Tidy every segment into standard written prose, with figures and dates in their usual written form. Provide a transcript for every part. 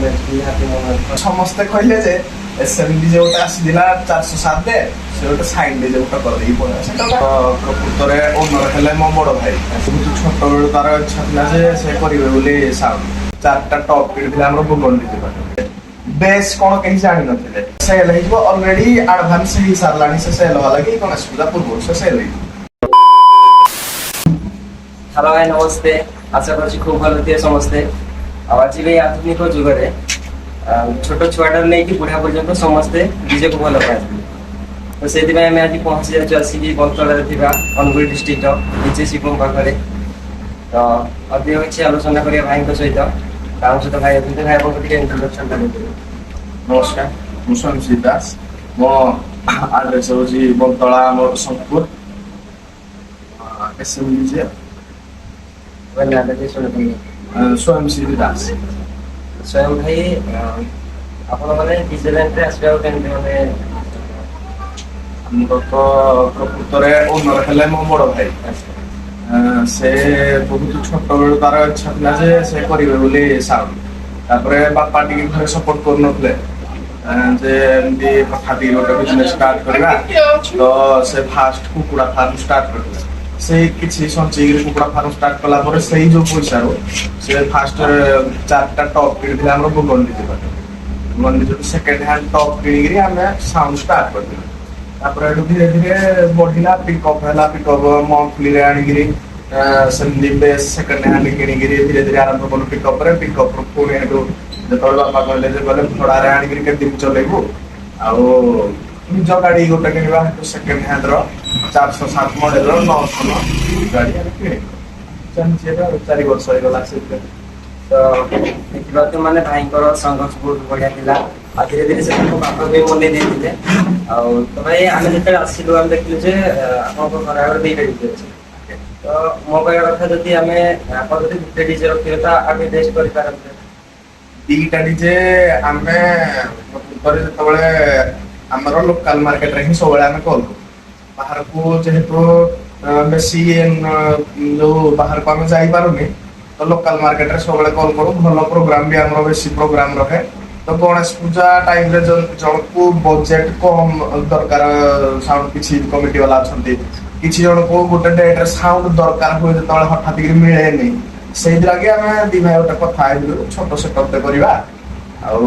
Moment, be happy moment. ସମସ୍ତେ କହିଲେ ଯେ ଏସ୍ ଏମ୍ ଡିଜେ ଗୋଟେ ଆସିଥିଲା 407ରେ, ସେ ଗୋଟେ ସାଇନ୍ ଡିଜେ ଗୋଟେ କରିଦେଇକି ପଳେଇବା। ସେଟା ପ୍ରକୃତରେ ଓନର ହେଲେ ମୋ ବଡ ଭାଇ। ବହୁତ ଛୋଟ ବେଳୁ ତାର ଇଚ୍ଛା ଥିଲା ଯେ ସେ କରିବେ ବୋଲି ସାଉଣ୍ଡ। ଚାରିଟା ଟପ୍ କିଣିଥିଲା ଆମର ଭୁବନ ଡିଜେ ପାଖରେ। ବେସ୍ କଣ କେହି ଜାଣିନଥିଲେ। ସେଲ୍ ହେଇଯିବ, ଅଲରେଡି ଆଡଭାନ୍ସ ହେଇ ସାରିଲାଣି। ସେ ସେଲ୍ ହବା ଲାଗି ଗଣେଶ ପୂଜା ପୂର୍ବରୁ ସେ ସେଲ୍ ହେଇଯିବ। ହ୍ୟାଲୋ ଭାଇ, ନମସ୍ତେ। ଆଶା କରୁଛି ଖୁବ୍ ଭଲ ଥିବେ ସମସ୍ତେ। ଆଉ ଆଜି ବି ଆଧୁନିକ ଯୁଗରେ ଛୋଟ ଛୁଆଟାରୁ ନେଇକି ବୁଢା ପର୍ଯ୍ୟନ୍ତ ସମସ୍ତେ ଡିଜେକୁ ଭଲ ପାଆନ୍ତି। ତ ସେଇଥିପାଇଁ ଆମେ ଆଜି ପହଞ୍ଚି ଯାଇଛୁ ଆସିକି ବନ୍ତଳାରେ ଥିବା ଅନୁଗୁଳ ଡିଷ୍ଟ୍ରିକ୍ଟର ଡିଜେ ଶିବମ ପାଖରେ। ତ ଅଧିକ କିଛି ଆଲୋଚନା କରିବା ଭାଇଙ୍କ ସହିତ। ତ ଆମ ସହିତ ଭାଇ ଅଛନ୍ତି। ଭାଇ, ଆପଣଙ୍କୁ ଟିକେ ଇଣ୍ଟ୍ରୋଡକ୍ସନଟା ଦେଇଦେବେ। ନମସ୍କାର, ମୁଁ ସ୍ୱୟଂଶ୍ରୀ ଦାସ। ମୋ ଆଡ୍ରେସ ହଉଛି ବନ୍ତଳା, ଆମର ସୋନପୁର, ଏସ୍ ଏମ୍ ଡିଜେ। ଭାଇ, ନାଁଟା ଟିକେ ଶୁଣିପାରିବେ? ସ୍ୱୟଂଶ୍ରୀ ଦାସ। ସ୍ୱୟଂ ଭାଇ, ଆପଣ ମାନେ ଡିଜେ ଲାଇନରେ ଆସିବାକୁ କେମିତି ମାନେ? ଆମର ତ ପ୍ରକୃତରେ ଓନର ହେଲେ ମୋ ବଡ ଭାଇ। ସେ ବହୁତ ଛୋଟ ବେଳୁ ତାର ଇଚ୍ଛା ଥିଲା ଯେ ସେ କରିବେ ବୋଲି ସାଉଣ୍ଡ। ତାପରେ ବାପା ଟିକେ ଘରେ ସପୋର୍ଟ କରୁନଥିଲେ ଯେ ଏମିତି ହଠାତ୍ ଗୋଟେ ବିଜନେସ ଷ୍ଟାର୍ଟ କରିବା। ତ ସେ ଫାଷ୍ଟ କୁକୁଡ଼ା ଫାର୍ମ ଷ୍ଟାର୍ଟ କରିଥିଲା। ସେଇ କିଛି ସଞ୍ଚେଇକିରି କୁକୁଡ଼ା ଫାର୍ମ ଷ୍ଟାର୍ଟ କଲା ପରେ ସେଇ ଯୋଉ ପଇସାରୁ ସେ ଫାଷ୍ଟ ଚାରିଟା ଟପ୍ କିଣିଥିଲା ଆମର ଭୁବନ ଡିଜେ ପାଖରେ। ଭୁବନ ଡିଜେଠୁ ସେକେଣ୍ଡ ହ୍ୟାଣ୍ଡ ଟପ୍ କିଣିକିରି ଆମେ ସାଉଣ୍ଡ ଷ୍ଟାର୍ଟ କରିଥିଲୁ। ତାପରେ ଏଠୁ ଧୀରେ ଧୀରେ ବଢିଲା, ପିକଅପ୍ ହେଲା। ପିକଅପ୍ ମନ୍ଥଲିରେ ଆଣିକିରି ସେମିତି ବେସ୍ ସେକେଣ୍ଡ ହ୍ୟାଣ୍ଡ କିଣିକିରି ଧୀରେ ଧୀରେ ଆରମ୍ଭ କଲୁ ପିକଅପ୍ ରେ। ପିକଅପ୍ ରୁ ପୁଣି ଏଠୁ ଯେତେବେଳେ ବାପା କହିଲେ ଯେ, କହିଲେ ଭଡାରେ ଆଣିକିରି କେତେ ଦିନ ଚଲେଇବୁ ଆଉ ନିଜ ଗାଡି ଗୋଟେ କିଣିବା, ସେଠୁ ସେକେଣ୍ଡ ହ୍ୟାଣ୍ଡ ର 407 ମଡେଲର 909 ଗାଡି ଆମେ କିଣିଲୁ। ଚାଲିଛି ଏବେ ଆଉ 4 ବର୍ଷ ହେଇଗଲା ସେଥିରେ। ତ ଦେଖିପାରୁଥିବେ, ମାନେ ଭାଇଙ୍କର ସଂଘର୍ଷ ବହୁତ ବଢିଆ ଥିଲା ଆଉ ଧୀରେ ଧୀରେ ସେ ତାଙ୍କ ବାପା ବି ମନେଇ ଦେଇଥିଲେ। ଆଉ ତ ଭାଇ, ଆମେ ଯେତେବେଳେ ଆସିଲୁ, ଆମେ ଦେଖିଲୁ ଯେ ଆପଣଙ୍କ ଘର ଆଗରେ ଦିଟା ଡିଜେ ଅଛି। ତ ମୋ କହିବା କଥା, ଯଦି ଆମେ ଆପଣ ଯଦି ଗୋଟେ ଡିଜେ ରଖିବେ ତ ଆମେ ବେଷ୍ଟ କରିପାରନ୍ତେ। ଦିଟା ଡିଜେ ଆମେ ପ୍ରକୃତରେ ଯେତେବେଳେ ଆମର ଲୋକାଲ ମାର୍କେଟରେ ହିଁ ସବୁବେଳେ ଆମେ କରୁ। ବାହାରକୁ ଯେହେତୁ ବେଶୀ ଯୋଉ ବାହାରକୁ ଆମେ ଯାଇପାରୁନି, ତ ଲୋକାଲ ମାର୍କେଟରେ ସବୁବେଳେ କଲ୍ କରୁ। ଭଲ ପ୍ରୋଗ୍ରାମ ବି, ଆମର ବେଶୀ ପ୍ରୋଗ୍ରାମ ରହେ। ତ ଗଣେଶ ପୂଜା ଟାଇମରେ ଜଣକୁ ବଜେଟ କମ ଦରକାର ସାଉଣ୍ଡ, କିଛି କମିଟି ବାଲା ଅଛନ୍ତି, କିଛି ଜଣକୁ ଗୋଟେ ଡେଟରେ ସାଉଣ୍ଡ ଦରକାର ହୁଏ ଯେତେବେଳେ ହଠାତ୍ କରି ମିଳେନି। ସେଇଥିଲାଗି ଆମେ ଦି ଭାଇ ଗୋଟେ କଥା ହେଇଥିଲୁ, ଛୋଟ ସେଟଅପ୍ ଟେ କରିବା। ଆଉ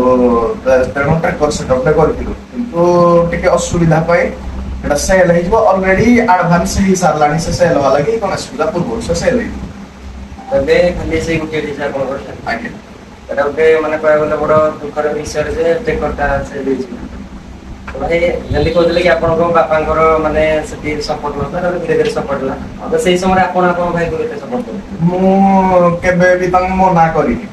ତେଣୁ ଟ୍ରେକର ସେଟଅପ୍ ଟେ କରିଥିଲୁ। କିନ୍ତୁ ଟିକେ ଅସୁବିଧା ପାଇଁ ସେଟା ସେଲ୍ ହେଇଯିବ, ଅଲରେଡି ଆଡଭାନ୍ସ ହେଇ ସାରିଲାଣି। ସେ ସେଲ୍ ହବା ଲାଗି ଗଣେଶ ପୂଜା ପୂର୍ବରୁ ସେ ସେଲ୍ ହେଇଯିବ। ଏବେ ଖାଲି ସେଇ ଗୋଟିଏ ଡିଜେ ଆପଣଙ୍କର ଚାଲିଛି? ଆଜ୍ଞା। ଏଟା ଗୋଟେ ମାନେ କହିବାକୁ ଗଲେ ବଡ ଦୁଃଖର ବିଷୟରେ ଯେ ଟ୍ରେକରଟା ସେ ଦେଇଛି। ତ ଭାଇ, ଯେମିତି କହୁଥିଲେ କି ଆପଣଙ୍କ ବାପାଙ୍କର ମାନେ ସେଠି ସପୋର୍ଟ ନଥିଲା, ତାପରେ ଧୀରେ ଧୀରେ ସପୋର୍ଟ ହେଲା। ତ ସେଇ ସମୟରେ ଆପଣ ଆପଣଙ୍କ ଭାଇକୁ କେତେ ସପୋର୍ଟ କରୁଥିଲେ? ମୁଁ କେବେ ବି ତାଙ୍କୁ ମନା କରିନି।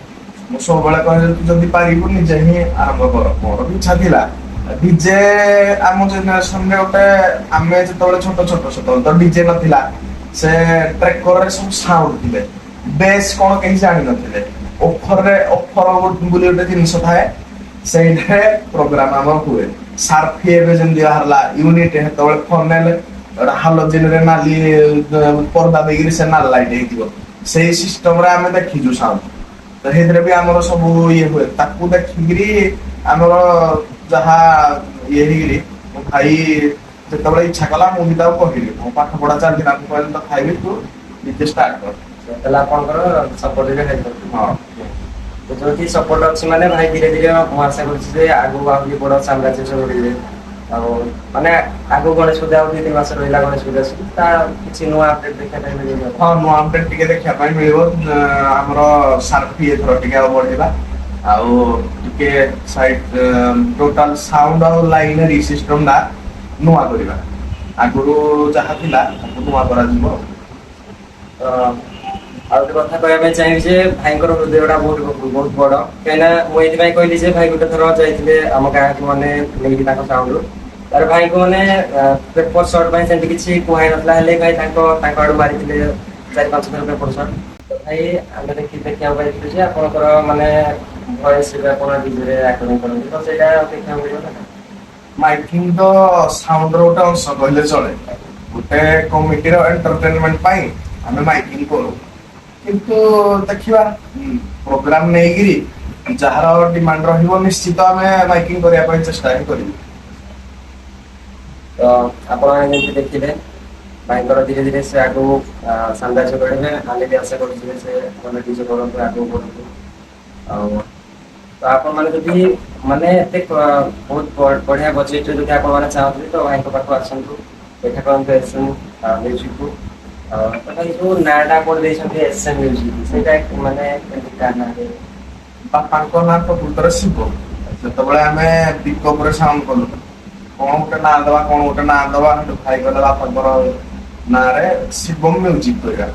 ମୁଁ ସବୁବେଳେ କହେ ଯେ ତୁ ଯଦି ପାରିବୁ, ନିଜେ ହିଁ ଆରମ୍ଭ କର। ମୋର ବି ଇଚ୍ଛା ଥିଲା ଡିଜେ। ଆମ ଜେନେରେସନରେ ଗୋଟେ, ଆମେ ଯେତେବେଳେ ଛୋଟ ଛୋଟ, ସେତେବେଳେ ତ ଡିଜେ ନଥିଲା। ସେ ଟ୍ରେକରରେ ସବୁ ସାଉଣ୍ଡ ଥିଲେ, ବେସ୍ କଣ କେହି ଜାଣିନଥିଲେ। ଓଫରରେ, ଅଫର ବୋଲି ଗୋଟେ ଜିନିଷ ଥାଏ, ସେଇଥିରେ ପ୍ରୋଗ୍ରାମ ଆମର ହୁଏ। ସାର୍ଫି ଏବେ ଯେମିତି ବାହାରିଲା ୟୁନିଟ, ସେତେବେଳେ ଫନେଲ ଗୋଟେ ହାଲୋଜିନରେ ନାଲି ପରଦା ଦେଇକିରି ସେ ନାଲି ଲାଇଟ୍ ହେଇଥିବ। ସେଇ ସିଷ୍ଟମରେ ଆମେ ଦେଖିଛୁ ସାଉଣ୍ଡ। ତ ସେଇଥିରେ ବି ଆମର ସବୁ ଇଏ ହୁଏ। ତାକୁ ଦେଖିକିରି ଆମର ଯାହା ଇଏ ହେଇକିରି ମୋ ଭାଇ ଯେତେବେଳେ ଇଚ୍ଛା କଲା, ମୁଁ ବି ତାକୁ କହିଲି। ମୋ ପାଠ ପଢା ଚାଲିଥିଲା, ମୁଁ କହିଲି, ତଥାପି ତୁ ନିଜେ ଷ୍ଟାର୍ଟ କର। ତାହେଲେ ଆପଣଙ୍କର ସପୋର୍ଟ ବି ହେଲ୍ପ କରୁଥିଲେ? ହଁ। ତ ଯୋଉଠି ସପୋର୍ଟ ଅଛି, ମାନେ ଭାଇ ଧୀରେ ଧୀରେ ମୁଁ ଆଶା କରୁଛି ଯେ ଆଗକୁ ଆହୁରି ବଡ ସାମ୍ରାଜ୍ୟ ସବୁ ଗଢିବେ। ଆଉ ମାନେ ଆଗକୁ ଗଣେଶ ପୂଜା ଆଉ 2-3 ମାସ ରହିଲା ଗଣେଶ ପୂଜା ଆସୁଛି, ତା କିଛି ନୂଆ ଅପଡେଟ୍ ଦେଖିବା ପାଇଁ ମିଳିବ? ହଁ, ନୂଆ ଅପଡେଟ୍ ଟିକେ ଦେଖିବା ପାଇଁ ମିଳିବ। ଆମର ସାର୍ଫି ଏଥର ଟିକେ ଆଉ ବଢେଇବା ଆଉ ଟିକେ ସାଇଡ ଟୋଟାଲ ସାଉଣ୍ଡ ଆଉ ଲାଇନାରୀ ସିଷ୍ଟମ ଟା ନୂଆ କରିବା। ଆଗରୁ ଯାହା ଥିଲା, ତାକୁ ନୂଆ କରାଯିବ ଆଉ। ତ ଆଉ ଗୋଟେ କଥା କହିବା ପାଇଁ ଚାହିଁବି ଯେ ଭାଇଙ୍କର ହୃଦୟଟା ବହୁତ ବହୁତ ବଡ। କାହିଁକିନା ମୁଁ ଏଇଥିପାଇଁ କହିଲି ଯେ ଭାଇ ଗୋଟେ ଥର ଯାଇଥିଲେ ଆମ ଗାଁକୁ ମାନେ ନେଇକି ତାଙ୍କ ସାଉଣ୍ଡ। ତାର ଭାଇଙ୍କୁ ମାନେ ପେପର ସର୍ଟ ପାଇଁ ସେମିତି କିଛି କୁହା ହେଇନଥିଲା, ହେଲେ ଭାଇ ତାଙ୍କ ତାଙ୍କ ଆଡୁ ମାରିଥିଲେ 4-5 ଥର ପେପର ସର୍ଟ। ତ ଭାଇ, ଆମେ ଦେଖିବାକୁ ପାଇଥିଲୁ ଯେ ଆପଣଙ୍କର ମାନେ ଭଏସ ଆପଣ ଡିଜେରେ ରେକର୍ଡିଂ କରନ୍ତି, ତ ସେଇଟା ଦେଖିବାକୁ ମିଳିବ ନା? ମାଇକିଂ ତ ସାଉଣ୍ଡ ର ଗୋଟେ ଅଂଶ କହିଲେ ଚଳେ। ଗୋଟେ କମିଟିର ଏଣ୍ଟରଟେନମେଣ୍ଟ ପାଇଁ ଆମେ ମାଇକିଂ କରୁ। କିନ୍ତୁ ଦେଖିବା, ପ୍ରୋଗ୍ରାମ ନେଇକିରି ଯାହାର ଡିମାଣ୍ଡ ରହିବ ନିଶ୍ଚିତ ଆମେ ମାଇକିଂ କରିବା ପାଇଁ ଚେଷ୍ଟା ହିଁ କରିବୁ। ତ ଆପଣମାନେ ଯେମିତି ଦେଖିଲେ, ଭାଇଙ୍କର ଧୀରେ ଧୀରେ ସେ ଆଗକୁ ସାମ୍ରାଜ୍ୟ ଗଢ଼ିବେ। ଆମେ ବି ଆଶା କରୁଛୁ ଯେ ସେ ଭଲ ଡିଜେ କରନ୍ତୁ, ଆଗକୁ ବଢ଼ନ୍ତୁ। ଆଉ ତ ଆପଣମାନେ ଯଦି ମାନେ ଏତେ ବହୁତ ବଢିଆ ବଜେଟରେ ଯଦି ଆପଣମାନେ ଚାହୁଁଛନ୍ତି, ତ ଭାଇଙ୍କ ପାଖକୁ ଆସନ୍ତୁ, ଦେଖା କରନ୍ତୁ ଏସ୍ ଏମ୍ ମ୍ୟୁଜିକକୁ। ତ ଭାଇ, ଯୋଉ ନାଁଟା ଆପଣ ଦେଇଛନ୍ତି ଏସ୍ ଏମ୍ ମ୍ୟୁଜିକ, ସେଇଟା ମାନେ କେମିତି, କାହା ନାଁରେ? ବାପାଙ୍କ ନାଁ ପ୍ରକୃତରେ ଶିବ। ଯେତେବେଳେ ଆମେ ପିକଅପ ରେ ସାଉଣ୍ଡ କଲୁ, କଣ ଗୋଟେ ନାଁ ଦବା, କଣ ଗୋଟେ ନାଁ ଦବା, ସେଠୁ ଭାଇ କହିଲା ବାପାଙ୍କର ନାଁରେ ଶିବମ ମ୍ୟୁଜିକ କରିବା।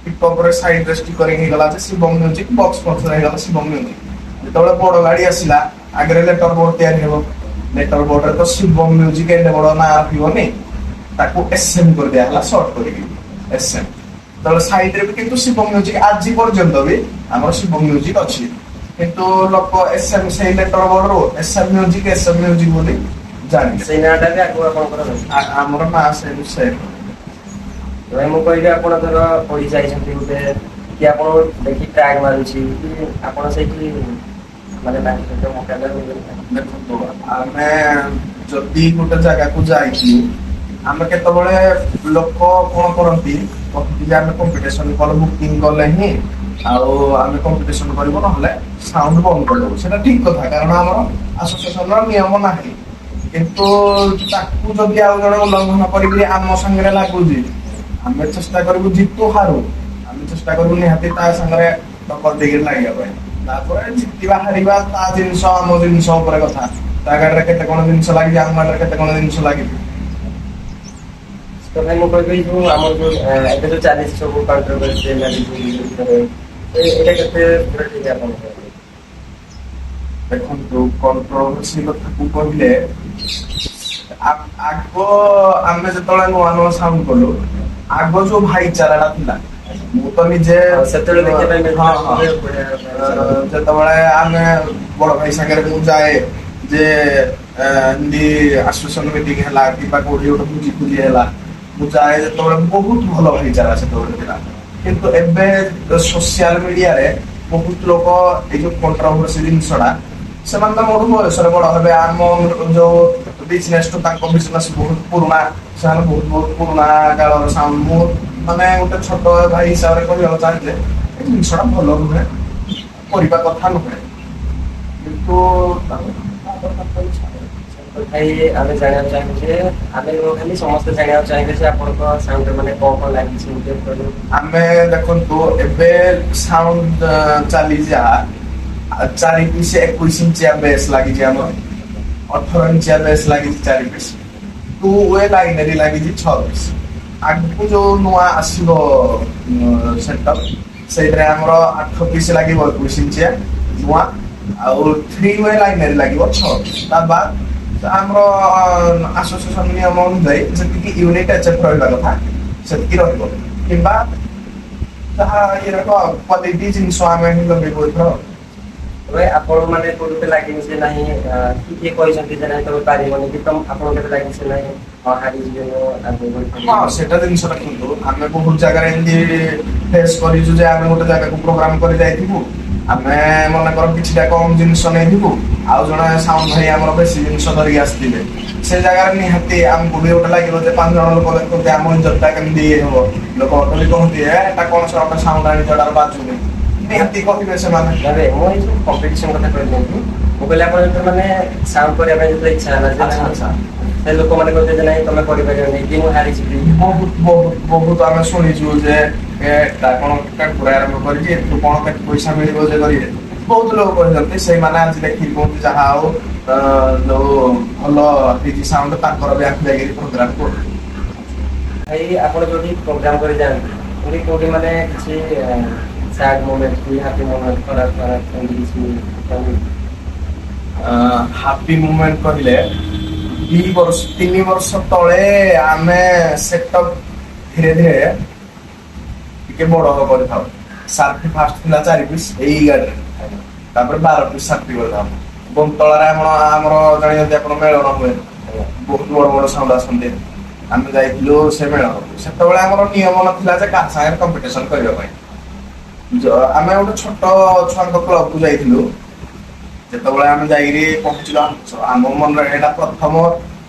ପିକଅପ ରେ ସାଇଡ ରେ ଷ୍ଟିକରିଂ ହେଇଗଲା ଯେ ଶିବମ ମ୍ୟୁଜିକ, ବକ୍ସ ଫକ୍ସ ହେଇଗଲା ଶିବମ ମ୍ୟୁଜିକ। ଯେତେବେଳେ ବଡ ଗାଡି ଆସିଲା, ଆଗରେ ଲେଟର ବୋର୍ଡ ତିଆରି ହେବ। ଲେଟର ବୋର୍ଡରେ ତ ଶିବମ ମ୍ୟୁଜିକ ଏତେ ବଡ ନାଁ ରହିବନି, ତାକୁ ଏସ୍ ଏମ୍ କରିଦିଆ ହେଲା, ସର୍ଟ କରିକି ଏସ୍ ଏମ୍। ଯେତେବେଳେ ସାଇଡରେ ବି କିନ୍ତୁ ଶିବମ ମ୍ୟୁଜିକ, ଆଜି ପର୍ଯ୍ୟନ୍ତ ବି ଆମର ଶିବମ ମ୍ୟୁଜିକ ଅଛି, କିନ୍ତୁ ଲୋକ ଏସ୍ ଏମ୍ ସେଇ letter ବୋର୍ଡରୁ S M music, S M music ବୋଲି ଜାଣିଲେ। ସେଇ ନାଁଟା ବି ଆଗକୁ ଆପଣଙ୍କର ରହିବ? ଆମର ନାଁ ସେ ସେମ୍। ତ ଭାଇ, ମୁଁ କହିବି ଆପଣ ଧର ପଢି ଯାଇଛନ୍ତି ଗୋଟେ କି ଆପଣ ଦେଖି ଟ୍ରାକ୍ ମାରୁଛି କି ଆପଣ ସେଇଠି ମାନେ ତାଙ୍କ ସହିତ ମୁକାବିଲା କରିପାରିବେ? ଦେଖନ୍ତୁ, ଆମେ ଯଦି ଗୋଟେ ଜାଗାକୁ ଯାଇଛୁ, ଆମେ କେତେବେଳେ ଲୋକ କଣ କରନ୍ତି, କହନ୍ତି ଯେ ଆମେ କମ୍ପିଟିସନ କଲେ, ବୁକିଂ କଲେ ହିଁ ଆଉ ଆମେ କମ୍ପିଟିସନ କରିବୁ, ନହେଲେ ସାଉଣ୍ଡ ବନ୍ଦ କରିଦେବୁ। ସେଟା ଠିକ କଥା, କାରଣ ଆମର ଆସୋସିଏସନର ନିୟମ ନାହିଁ। କିନ୍ତୁ ତାକୁ ଯଦି ଆଉ ଜଣେ ଉଲ୍ଲଂଘନ କରିକି ଆମ ସାଙ୍ଗରେ ଲାଗୁଛି, ଆମେ ଚେଷ୍ଟା କରିବୁ, ଜିତୁ ହାରୁ, ଆମେ ଚେଷ୍ଟା କରିବୁ ନିହାତି ତା ସାଙ୍ଗରେ ଟକ୍କର ଦେଇକି ଲାଗିବା ପାଇଁ। ତାପରେ ଜିତିବା ହାରିବା ତା ଜିନିଷ, ଆମ ଜିନିଷ ଉପରେ କଥା। ତା ଗାଡିରେ କେତେ କଣ ଜିନିଷ ଲାଗିଛି, ଆମ ଗାଡିରେ କେତେ କଣ ଜିନିଷ ଲାଗିଛି। ତ ଭାଇ, ମୁଁ କହିବି ଯୋଉ ଆମର ଯୋଉ ଏବେ ଯୋଉ ଚାଲିଛି ସବୁ କଣ୍ଟ୍ରୋଭର୍ସି ଲାଗିଛି ଭିତରେ, ଏଇଟା କେତେ ପୁରା ଠିକ ଆପଣ କହିବେ? ଦେଖନ୍ତୁ, କଣ୍ଟ୍ରୋଭର୍ସି କଥାକୁ କହିଲେ ଆଗ ଆମେ ଯେତେବେଳେ ନୂଆ ନୂଆ ସାଉଣ୍ଡ କଲୁ, ଆଗ ଯୋଉ ଭାଇଚାରାଟା ଥିଲା, ମୁଁ ତ ନିଜେ ସେତେବେଳେ ଦେଖିବା ପାଇଁ ମିଳିଥିଲା। ହଁ। ବଢିଆ ଭାଇଚାରା। ଯେତେବେଳେ ଆମେ ବଡ ଭାଇ ସାଙ୍ଗରେ ମୁଁ ଯାଏ ଯେ ଏମିତି ଆସୋସିଏସନ ମିଟିଂ ହେଲା କିମ୍ବା କୋଉଠି ଗୋଟେ ଭୋଜି ଫୋଜି ହେଲା, ମୁଁ ଯାଏ ଯେତେବେଳେ, ବହୁତ ଭଲ ଭାଇଚାରା ସେତେବେଳେ ଥିଲା। କିନ୍ତୁ ଏବେ ସୋସିଆଲ ମିଡିଆରେ ବହୁତ ଲୋକ ଏଇ ଯୋଉ କଣ୍ଟ୍ରୋଭର୍ସି ଜିନିଷଟା, ସେମାନେ ତ ମୋଠୁ ବୟସରେ ବଡ ହେବେ। ଆମ ଯୋଉ ବିଜନେସ ଠୁ ତାଙ୍କ ବିଜନେସ ବହୁତ ପୁରୁଣା। ସେମାନେ ବହୁତ ବହୁତ ପୁରୁଣା କାଳର ସାଉଣ୍ଡ। ମୁଁ ମାନେ ଗୋଟେ ଛୋଟ ଭାଇ ହିସାବରେ କହିବାକୁ ଚାହେଁ ଯେ ଏ ଜିନିଷଟା ଭଲ ନୁହେଁ, କରିବା କଥା ନୁହେଁ। କିନ୍ତୁ ତାଙ୍କର ଇଚ୍ଛା। ତ ଭାଇ, ଆମେ ଜାଣିବାକୁ ଚାହିଁବୁ ଯେ, ଆମେ ନୁହଁ ଖାଲି, ସମସ୍ତେ ଜାଣିବାକୁ ଚାହିଁବେ ଯେ ଆପଣଙ୍କ ସାଉଣ୍ଡ ମାନେ କଣ କଣ ଲାଗିଛି ଟିକେ। ଆମେ ଦେଖନ୍ତୁ, ଏବେ ସାଉଣ୍ଡ ଚାଲିଛି ଯାହା, 4 ପିସ୍ 21 ଇଞ୍ଚିଆ ବେସ୍ ଲାଗିଛି ଆମର, 18 ଇଞ୍ଚିଆ ବେସ୍ ଲାଗିଛି 4 ପିସ୍, ଟୁ we ଲାଇନାରୀ ଲାଗିଛି 6 ପିସ୍। ଆଗକୁ ଯୋଉ ନୂଆ ଆସିବ ସେଟଅପ୍, ସେଇଥିରେ ଆମର 8 ପିସ୍ ଲାଗିବ 21 ଇଞ୍ଚିଆ ନୂଆ, ଆଉ ଥ୍ରୀ we ଲାଇନାରୀ ଲାଗିବ 6 ପିସ୍। ତା ବାଦ ଆମର ଆସୋସିଏସନ ନିୟମ ଅନୁଯାୟୀ ଯେତିକି ୟୁନିଟ୍ ଏଚ୍ ଏଫ୍ ରହିବା କଥା ସେତିକି ରହିବ, କିମ୍ବା ଯାହା ଇଏ ରହିବ, କ୍ୱାଲିଟି ଜିନିଷ ଆମେ ହିଁ ଲଗେଇବୁ ଏଥର। ତ ଭାଇ, ଆପଣ ମାନେ କୋଉଠି ଗୋଟେ ଲାଗିନି ଯେ ନାହିଁ, କି କିଏ କହିଛନ୍ତି ଯେ ନାହିଁ, ତମେ ପାରିବନି, କି ତମ ଆପଣଙ୍କୁ କେବେ ଲାଗିଛି ଯେ ନାହିଁ, ହଁ, ହାରିଯିବେ ମୁଁ, ଆଗକୁ ବଢିପାରିବିନି? ସେଟା ଜିନିଷ ଦେଖନ୍ତୁ, ଆମେ ବହୁତ ଜାଗାରେ ଏମିତି ଫେସ୍ କରିଛୁ ଯେ ଆମେ ଗୋଟେ ଜାଗାକୁ ପ୍ରୋଗ୍ରାମ କରି ଯାଇଥିବୁ, ଆମେ ମନେକର କିଛିଟା କମ ଜିନିଷ ନେଇଥିବୁ, ଆଉ ଜଣେ ସାଉଣ୍ଡ ଭାଇ ଆମର ବେଶୀ ଜିନିଷ ଧରିକି ଆସିଥିବେ। ସେ ଜାଗାରେ ନିହାତି ଆମକୁ ବି ଗୋଟେ ଲାଗିବ ଯେ ପାଞ୍ଚ ଜଣ ଲୋକ ଦେଖନ୍ତି, ଆମ ଇଜ୍ଜତଟା କେମିତି ଇଏ ହବ। ଲୋକ ବି କହନ୍ତି, ଏ ଏଟା କଣ ଗୋଟେ ସାଉଣ୍ଡ ଆଣିଛ, ଏଟାର ବାଜୁନି। ନିହାତି କହିବେ ସେମାନେ। ନା, ମୁଁ ଏଇ ଯୋଉ କମ୍ପିଟିସନ କଥା କହିଲି, ମୁଁ କହିଲି ଆପଣ ଯେତେବେଳେ ମାନେ ସାଉଣ୍ଡ କରିବା ପାଇଁ ଯେତେବେଳେ ଇଚ୍ଛା ହେଲା ଯେ ଆଚ୍ଛା ନାହିଁ, ଆଚ୍ଛା ସେ ଲୋକମାନେ କହିଲେ ଯେ ନାଇଁ, ତମେ କରିପାରିବନି କି ମୁଁ ହାରିଯିବି। ବହୁତ ବହୁତ ବହୁତ ଆମେ ଶୁଣିଛୁ ଯେ ଏଟା କଣ ପୁରା ଆରମ୍ଭ କରିଛି, ଏଥିରୁ କଣ କେତେ ପଇସା ମିଳିବ ଯେ କରିବେ। ବହୁତ ଲୋକ କହିଛନ୍ତି। ସେଇମାନେ ଆଜି ଦେଖିକି କୁହନ୍ତି, ଯାହା ହଉ, ଯୋଉ ଭଲ ହେଇଛି ସାଉଣ୍ଡ, ତାଙ୍କର ବି ଆଖି ଯାଇକିରି ପ୍ରୋଗ୍ରାମ କରୁ। ଭାଇ, ଆପଣ ଯୋଉଠି ପ୍ରୋଗ୍ରାମ କରି ଯାଆନ୍ତି, ଏମିତି କୋଉଠି ମାନେ କିଛି ସ୍ୟାଡ୍ ମୋମେଣ୍ଟ କି ହାପି ମୋମେଣ୍ଟ, ଖରାପ ଖରାପ ଏମିତି କିଛି କୁହନ୍ତୁ। ହାପି ମୁମେଣ୍ଟ କହିଲେ 2 ବର୍ଷ 3 ବର୍ଷ ତଳେ ଆମେ ସେଟଅପ୍ ଧୀରେ ଧୀରେ ଟିକେ ବଡ କରିଥାଉ। ସାର୍ଫି ଫାଷ୍ଟ ଥିଲା 4 ପିସ୍ ଏଇ ଗାଡିରେ, ତାପରେ 12 ପିସ୍ ସାର୍ଫି କରିଥାଉ। ବନ୍ତଳାରେ ଆମର ଜାଣିଛନ୍ତି ଆପଣ, ମେଳନ ହୁଏ, ବହୁତ ବଡ ବଡ ସାଉଣ୍ଡ ଆସନ୍ତି। ଆମେ ଯାଇଥିଲୁ ସେ ମେଳନକୁ। ସେତେବେଳେ ଆମର ନିୟମ ନଥିଲା ଯେ କାହା ସାଙ୍ଗରେ କମ୍ପିଟିସନ କରିବା ପାଇଁ। ଆମେ ଗୋଟେ ଛୋଟ ଛୁଆଙ୍କ କ୍ଲବକୁ ଯାଇଥିଲୁ। ଯେତେବେଳେ ଆମେ ଯାଇକିରି ପହଞ୍ଚିଲୁ, ଆମ ମନରେ ଏଇଟା ପ୍ରଥମ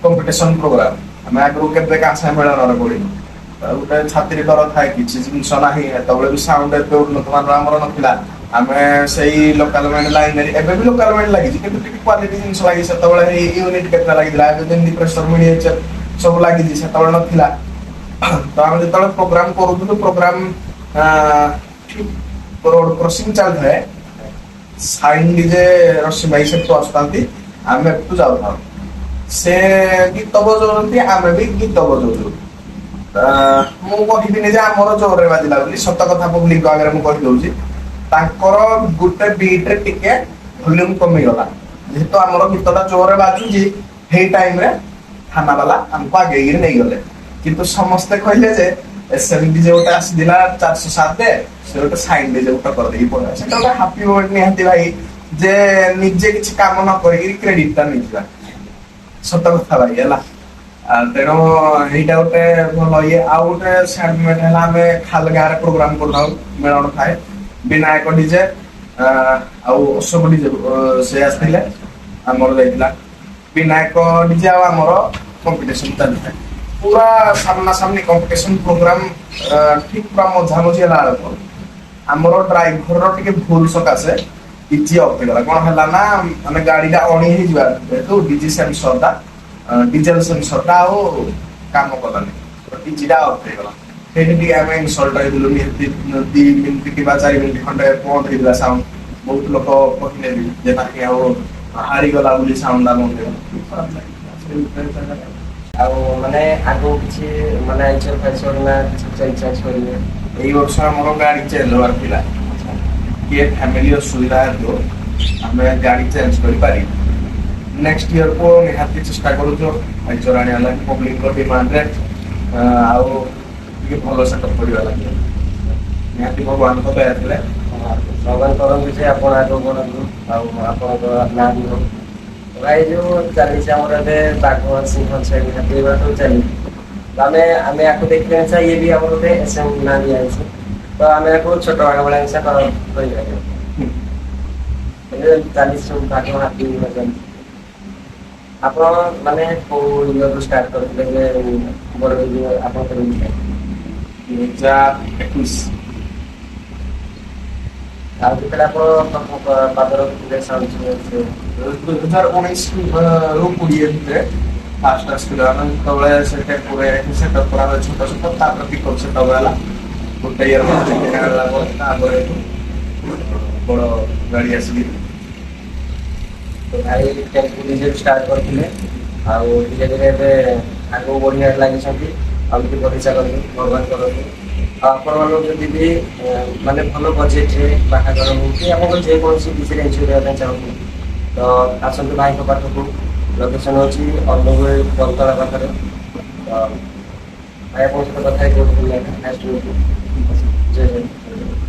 କମ୍ପିଟିସନ ପ୍ରୋଗ୍ରାମ। ଆମେ ଆଗରୁ କେବେ କାହା ସାଙ୍ଗେ ମେଳନରେ ପଡିନୁ। ତ ଗୋଟେ ଛାତିରେ ଡର ଥାଏ, କିଛି ଜିନିଷ ନାହିଁ। ଏତେବେଳେ ବି ସାଉଣ୍ଡ ଏତେ ଉନ୍ନତ ମାନର ଆମର ନଥିଲା। ଆମେ ସେଇ ଲୋକାଲ ବ୍ୟାଣ୍ଡ ଲାଇନ, ଏବେ ବି ଲୋକାଲ ବ୍ୟାଣ୍ଡ ଲାଗିଛି, କିନ୍ତୁ ଟିକେ କ୍ୱାଲିଟି ଜିନିଷ ଲାଗିଛି। ସେତେବେଳେ ଏଇ ୟୁନିଟ୍ କେତେଟା ଲାଗିଥିଲା। ଏବେ ଯେମିତି ପ୍ରେସର ମିନିଏଚର ସବୁ ଲାଗିଛି, ସେତେବେଳେ ନଥିଲା। ତ ଆମେ ଯେତେବେଳେ ପ୍ରୋଗ୍ରାମ କରୁଥିଲୁ, ପ୍ରୋଗ୍ରାମ ଠିକ ରୋଡ କ୍ରସିଂ ଚାଲିଥାଏ, ସାଇନ୍ ଡିଜେ ରଶ୍ମି ଭାଇ ସେଠୁ ଆସୁଥାନ୍ତି, ଆମେ ଏଠୁ ଯାଉଥାଉ। ସେ ଗୀତ ବଜାଉଛନ୍ତି, ଆମେ ବି ଗୀତ ବଜାଉଛୁ। ମୁଁ କହିବିନି ଯେ ଆମର ଜୋରରେ ବାଜିଲା ବୋଲି। ସତ କଥା ପବ୍ଲିକ ଆଗରେ ମୁଁ କହିଦଉଛି, ତାଙ୍କର ଗୋଟେ ବିଟ୍ ରେ ଟିକେ ଭଲ୍ୟୁମ କମିଗଲା। ଯେହେତୁ ଆମର ଗୀତଟା ଜୋରରେ ବାଜୁଛି, ସେଇ ଟାଇମରେ ଥାନା ବାଲା ଆମକୁ ଆଗେଇକିରି ନେଇଗଲେ। କିନ୍ତୁ ସମସ୍ତେ କହିଲେ ଯେ ଏସଏମ ଡିଜେ ଗୋଟେ ଆସିଥିଲା 407, ସେ ଗୋଟେ ସାଇନ୍ ଡିଜେ ଗୋଟେ କରିଦେଇକି ପଳେଇଲା। ସେଟା ଗୋଟେ ହାପି ମୋମେଣ୍ଟ ନିହାତି ଭାଇ, ଯେ ନିଜେ କିଛି କାମ ନ କରିକି କ୍ରେଡିଟ ଟା ନେଇଯିବା। ସତ କଥା ଭାଇ ହେଲା। ଆଉ ତେଣୁ ଏଇଟା ଗୋଟେ ଭଲ ଇଏ। ଆଉ ଗୋଟେ ସ୍ୟାଡ ମୋମେଣ୍ଟ ହେଲା, ଆମେ ଖାଲ ଗାଁରେ ପ୍ରୋଗ୍ରାମ କରୁଥାଉ, ମେଳଣ ଥାଏ। ବିନାୟକ ଡିଜେ ଆଉ ଅଶୋକ ଡିଜେ ସେ ଆସିଥିଲେ, ଆମର ଯାଇଥିଲା। ବିନାୟକ ଡିଜେ ଆଉ ଆମର କମ୍ପିଟିସନ ଚାଲିଥାଏ, ପୁରା ସାମ୍ନା ସାମ୍ନି କମ୍ପିଟିସନ ପ୍ରୋଗ୍ରାମ। ଠିକ ପୁରା ମଝାମଝି ହେଲା ବେଳକୁ ଆମର ଡ୍ରାଇଭରର ଟିକେ ଭୁଲ ସକାଶେ ଡିଜି ଅଫ୍ ହେଇଗଲା। କଣ ହେଲା ନା, ମାନେ ଗାଡିଟା ଅଣି ହେଇଯିବା ଯେହେତୁ ଡିଜି ସେନ୍ସରଟା, ଡିଜେଲ ସେନ୍ସରଟା ଆଉ କାମ କଲାନି, ତ ଡିଜିଟା ଅଫ୍ ହେଇଗଲା। ସେଇଠି ଟିକେ ଆମେ ଇନସଲ୍ଟ ହେଇଥିଲୁ ନିହାତି। 2 ମିନିଟ୍ କିମ୍ବା 4 ମିନିଟ୍ ଖଣ୍ଡେ ବନ୍ଦ ହେଇଥିଲା ସାଉଣ୍ଡ। ବହୁତ ଲୋକ କହିଲେ ବି ଯେ ନାହିଁ, ଆଉ ହାରିଗଲା ବୋଲି ସାଉଣ୍ଡ ଟା ବନ୍ଦ ହେଇଗଲା। ଖରାପ ଲାଗିଥିଲା ସେଇ ଜାଗାରେ। ଆଉ ମାନେ ଆଗକୁ କିଛି ମାନେ ଆଇଚର ଫାଇଚର ନା କିଛି ଚେଞ୍ଜ ଚାଞ୍ଜ କରିବେ? ଏଇ ବର୍ଷ ଆମର ଗାଡି ଚେଞ୍ଜ ହବାର ଥିଲା। କିଏ ଫ୍ୟାମିଲି ଅସୁବିଧା ହେତୁ ଆମେ ଗାଡି ଚେଞ୍ଜ କରିପାରିବୁ। ନେକ୍ସଟ ଇୟରକୁ ନିହାତି ଚେଷ୍ଟା କରୁଛୁ ଆଇଚର ଆଣିବା ଲାଗି ପବ୍ଲିକଙ୍କ ଡିମାଣ୍ଡରେ, ଆଉ ଟିକେ ଭଲ ସେଟଅପ୍ କରିବା ଲାଗି। ନିହାତି ଭଗବାନଙ୍କ ଦୟା ଥିଲେ। ଭଗବାନ କରନ୍ତୁ ଯେ ଆପଣ ଆଗକୁ ବଢନ୍ତୁ ଆଉ ଆପଣଙ୍କ ନାଁ ବି ହଉ। ଭାଇ, ଯୋଉ ଚାଲିଛି ଆମର ଏବେ ବାଘ, ସିଂହ, ଛେଳି, ହାତୀ, ଏଗୁଡ଼ା ସବୁ ଚାଲିଛି। ତ ଆମେ ଆମେ ୟାକୁ ଦେଖିଲେ ମିଶା ଇଏ ବି ଆମର ଗୋଟେ ଏସଏମ ନାଁ ଦିଆଯାଇଛି, ତ ଆମେ ୟାକୁ ଛୋଟ ବାଘ ଭଳିଆ ମିଶା କହିପାରିବା। ଏବେ ଚାଲିଛି ସବୁ ବାଘ, ହାତୀ ଏଗୁଡ଼ା ଚାଲିଛି। ଆପଣ ମାନେ କୋଉ ଇୟରରୁ ଷ୍ଟାର୍ଟ କରିଥିଲେ ଯେ ବଡ ଆପଣଙ୍କର? 2021। ଆଉ ଯେତେବେଳେ ଆପଣ ପ୍ରଥମ ପାଦ ରଖିଥିଲେ ସାଉଣ୍ଡ ସେ? 2019 ରୁ 20 ଭିତରେ ଫାଷ୍ଟ ଆସିଥିଲୁ ଆମେ। ଯେତେବେଳେ ସେ ଟେମ୍ପୁରେ ସେଟଅପ୍ କରା ହୁଏ ଛୋଟ ଛୋଟ, ତାପରେ ପିକଅପ୍ ସେଟଅପ୍ ହେଲା। ଗୋଟେ ଇୟର ହେଲା ପରେ ତାପରେ ଏଠୁ ବଡ ଗାଡି ଆସିକି। ତ ଭାଇ ଟେମ୍ପୁ ଡିଜେ ଷ୍ଟାର୍ଟ କରିଥିଲେ ଆଉ ଧୀରେ ଧୀରେ ଏବେ ଆଗକୁ ବଢିବାରେ ଲାଗିଛନ୍ତି। ଆଉ ଏମିତି ବଢି ଚାଲନ୍ତୁ, ଭଗବାନ କରନ୍ତୁ। ଆଉ ଆପଣମାନଙ୍କୁ ଯଦି ବି ମାନେ ଭଲ ବଜେଟରେ ବାହାଘର ହଉ କି ଆପଣଙ୍କର ଯେକୌଣସି ଡିଜେରେ ଏନ୍ଜୟ କରିବା ପାଇଁ ଚାହୁଁଛନ୍ତି, ତ ଆସନ୍ତୁ ଭାଇଙ୍କ ପାଖକୁ। ଲୋକେସନ ହେଉଛି ଅନୁଗୁଳ ବନ୍ତଳା ପାଖରେ। ତ ଭାଇ, ଆପଣଙ୍କ ସହିତ କଥା ହେଇକି ବହୁତ ଭଲ ଲାଗିଲା। Nice to. ଜୟ ଜଗନ୍ନାଥ।